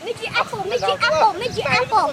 Niki apple, Niki apple, Niki apple.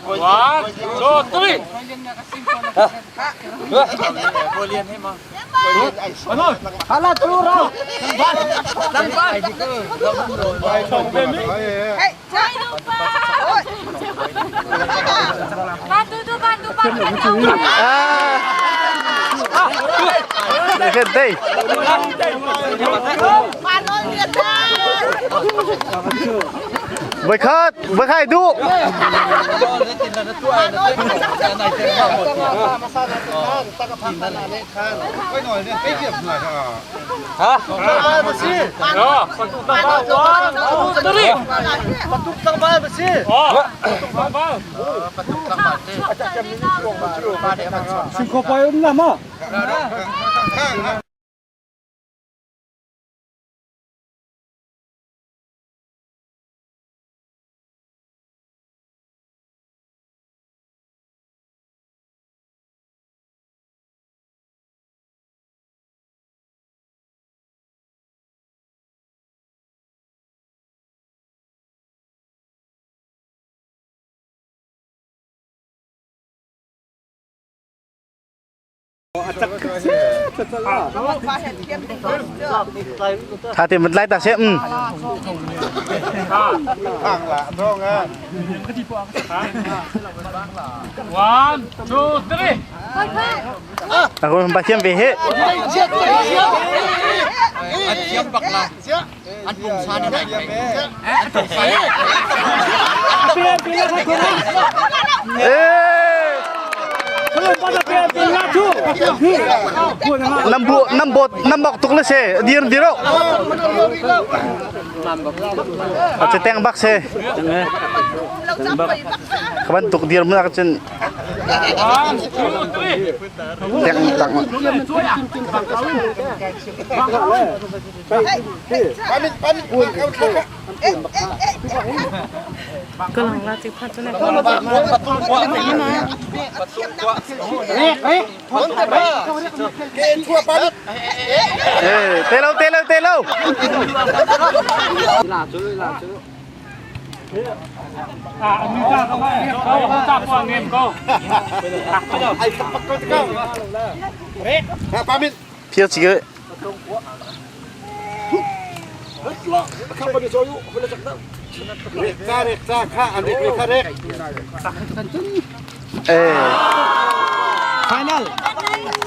One, two, three. Bantu tu, bantu, bantu. Đây. Với khát, với khai du. One, two, three. Tha te mình lại ta sẽ ừ. One, two, three. Aku ba thiam ve he. Ê. Năm bộ năm bột năm bọc tục là xe dir dir đâu. À teng bak xe. Kaban tuk dir mun ak chen One, two, three. teng tang. Ê, tê lâu tê lâu tê lâu. Phiêu chỉ cái. Eh. Final.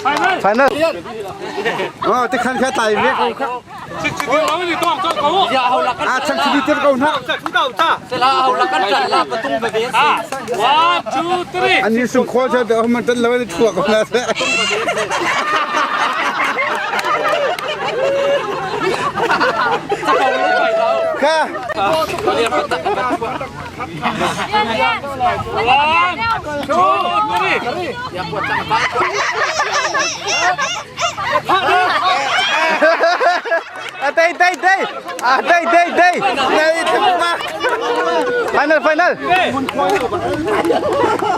Final. Final. Oh, te khan kha tai ve ko kha. Ah, chang chi tir ko na. One, two, three. Ani sung kho cha de man tan lawa thua ko na se. Kha. One, two, three. À, tây tây tây. À, tây tây tây. Nei te ma. Final final.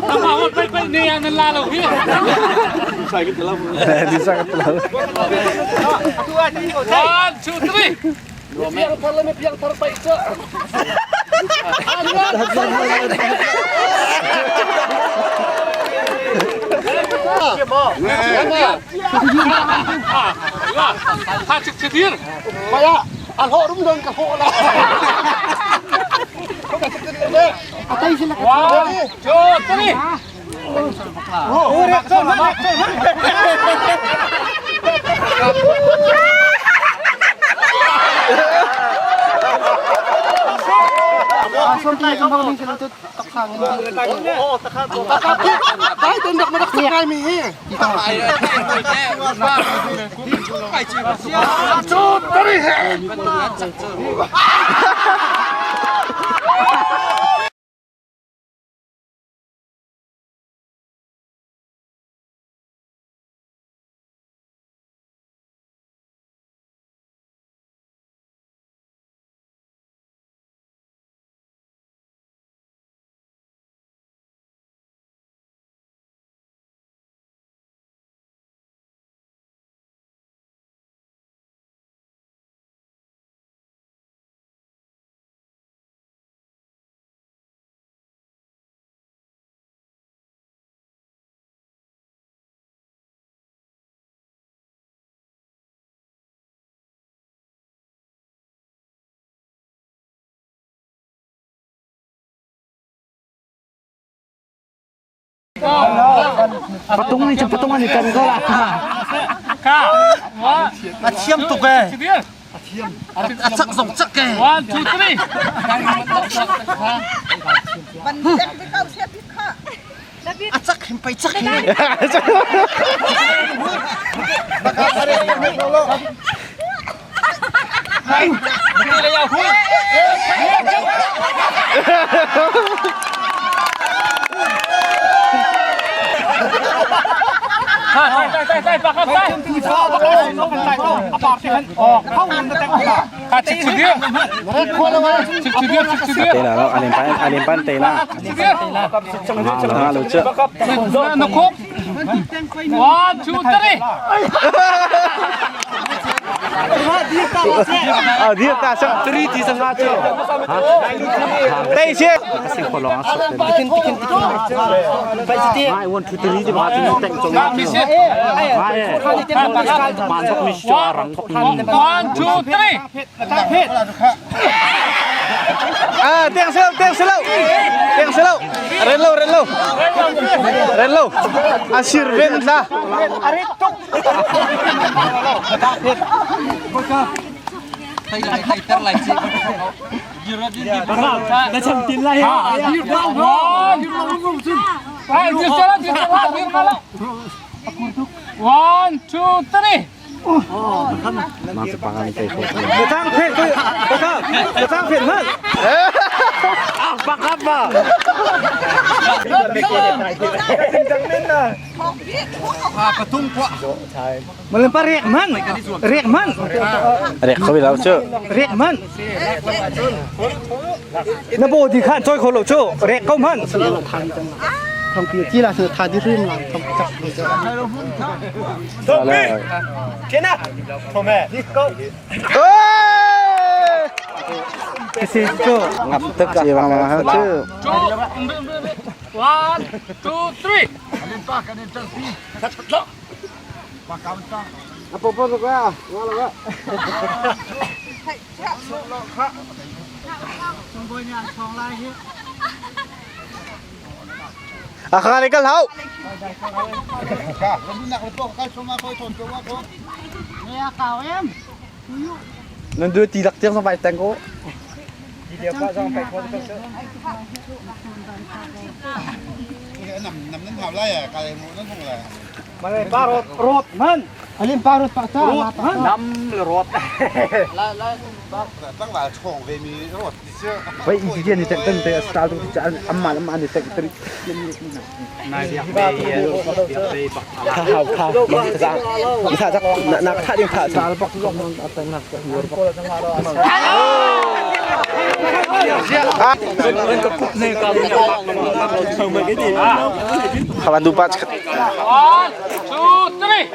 Tama ho pai pai ni ang lalo hi. Di sa kat lau. One, two, three. Ah, la. Ha chik chidir. One, two, three. Patung ni cun patung an i ken ko la. Ka. One. A thiam tuk e. Chidir. A chak zong chak e. One, two, three. A chak him pai chak him. Ha, tai tai tai pakap tai. Ha chik chidir. Chik chidir, chik chidir. Tây là nó alem pan alem pan tây la. Chidir. À, lo chưa. Na khok. One, two, three. À, đi ta sang. Tri ti sang chưa. Tây xe. Mai 1 2 3 ti ba tin teng chong. Na mi se. Mai. Man sok mi sho rang thok ni. One, two, three. À, tiếng slow, tiếng slow. Tiếng slow. Ren lâu, ren lâu. Ren lâu. À, sir ven la. Na cham tin lai ha. One. Ay, dir sala, dir sala, dir mala. One, two, three. Mang se pangan tây khô. Tang phet ko. Tang. Tang phet man. Pakap ba. Melempar rek man. Rek man. Rek khoi lau chưa. Rek man. Na bo di khan choi kho lo cho. Rek ko man. Chi la tha di rim la thong chak. Rồi. Kasi cho. Ngập tức gì bằng mà chứ. Two. One, two, three. A kha le kal hau. Nan du ti lak tiang zong vai teng ko. Parot rot man. Alim parot pa ta. Rot man. Nam le rot. Vậy ý kiến thì tận tân te style tu ti amma amma ni tek tri. Nai biak be biak be bak. Thao thao. Tha chắc na na tha ding tha. Sal bak lom atang nak hur bak. Khaban du pa One, two, three.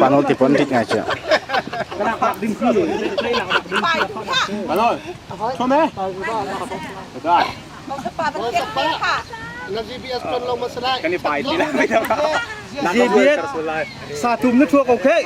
Panol ti pon tit ngai cha. GPS sa tum na thuak okay.